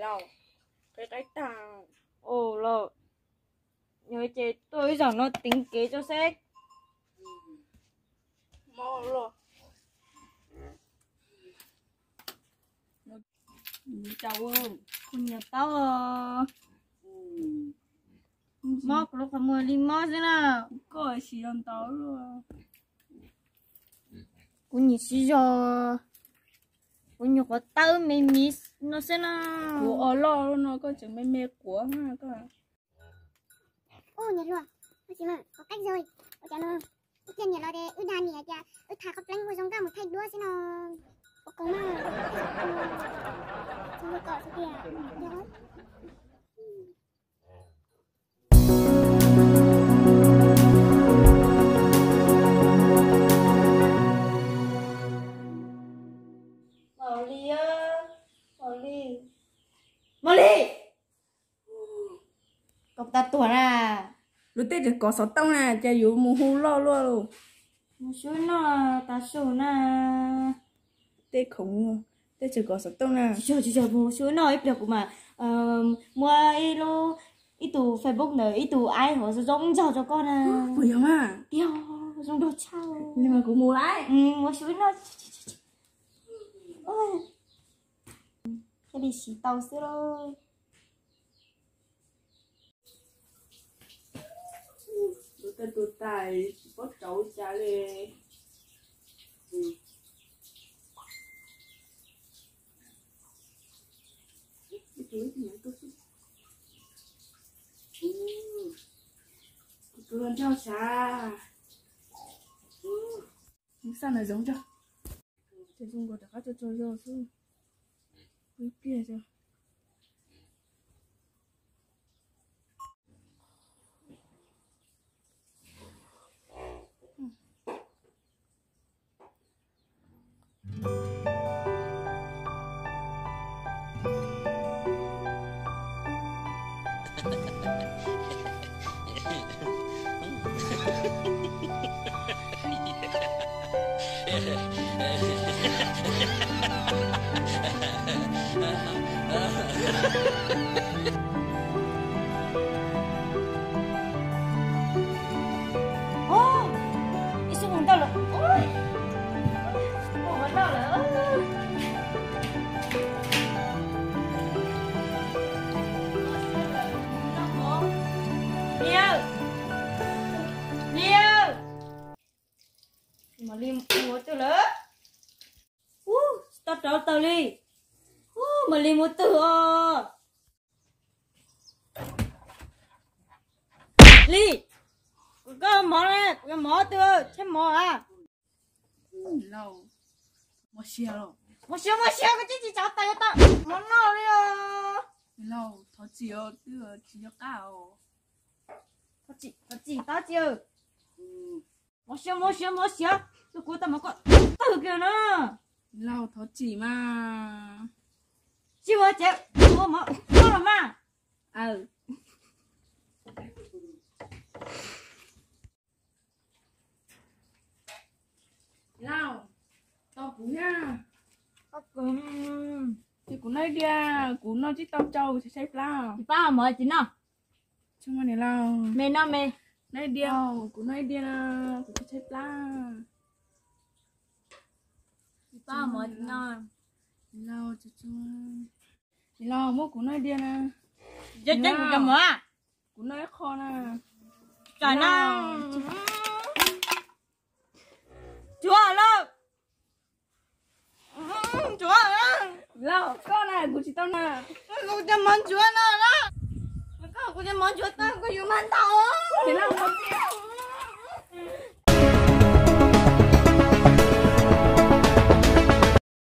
Lauj, qe qaib tag. Ua lauj, yog ces tuaj ib zaug no teev kev tso seb. Kuv nyiam tau, mob kuv lub qhov muag li mob xwb na. Koj siv zog ntau. Kuv nyiam siv zog, kuv nyuam qhuav tawb me me no xwb na. Kuv os loj no koj tseem me me quav koj. Ub, niam hluas, ua tsis mas kom qab zog, ua cas no, ib pliag niam los ces wb dag niam tias wb tham qhov pleeb ua zoo nkauj mus thaij duab xwb no. Ua qhov mas, kom xwb tias, yog. Mos Lis, Mos Lis, Mos Lis. Koj puas tau tuag na? Lub teb tseem kov xov tooj na, cas yuav mus hu loj luaj. Mus swb noj tas su na. Tej khoom, tej tseem kov xov tooj na. Tsis yog, tsis yog, mus swb noj ib pliag kuv mam muab ib lub, ib tus Facebook ntawm ib tus aib hov zoo zoo nraug rau koj na. Puas yog mas? Tiag, zoo nraug tshaj. Li mas kuv mus lawm. Mus swb noj. Thiaj li siv tau xwb lauj. Tus tais tus tais tsis paub rauv cas li. Tus hluas nraug sav. Xaj na zoov tso. Ces zoo nkaus rov qab tso tso zog xwb. Ib pliag tso. Ib xub mus ntau lawm. Mus ntau lawm. Liv, Liv, Mos Lis mus twg lawm? Ub, tsis tau rauv taws li. Ub, Mos Lis mus twg os? Liv, kuv koj mov, kuv mov twg, tshaib mov a. Mov siav, mov siav, koj tsis tsis tsav taws tau mov noj li os. Thov txim, twb tsis nco qab os. Thov txim, thov txim. Mov siav, mov siav, mov siav, tus kuv tau mov koj twg kiag na. Lauj, thov txim mas. Tsis ua ces ua mov koj los mas. Aw. Lauj, tos kuv na. Ces kuv noj ib diav, kuv noj tsis tau tsau, tshaib plab. Tsis pab mov tsis noj. Tsis muaj niam laus. Me noj me. Noj ib diav, kuv noj ib diav na, kuv tshaib plab. Tsis pab mov tsis noj. Niam laus, niam laus muab kuv noj ib diav na. Tseeb tseeb kuv cov mov. Kuv noj ib qho na. Tsam no. Tsuav lawm. Tsuav lawm. Lauj, koj na, kuv tsis tau na. Kuv cov mov ntsuav no na. Koj kuv cov mov ntsuav tag kuv yuav mas ntau. Niam laus,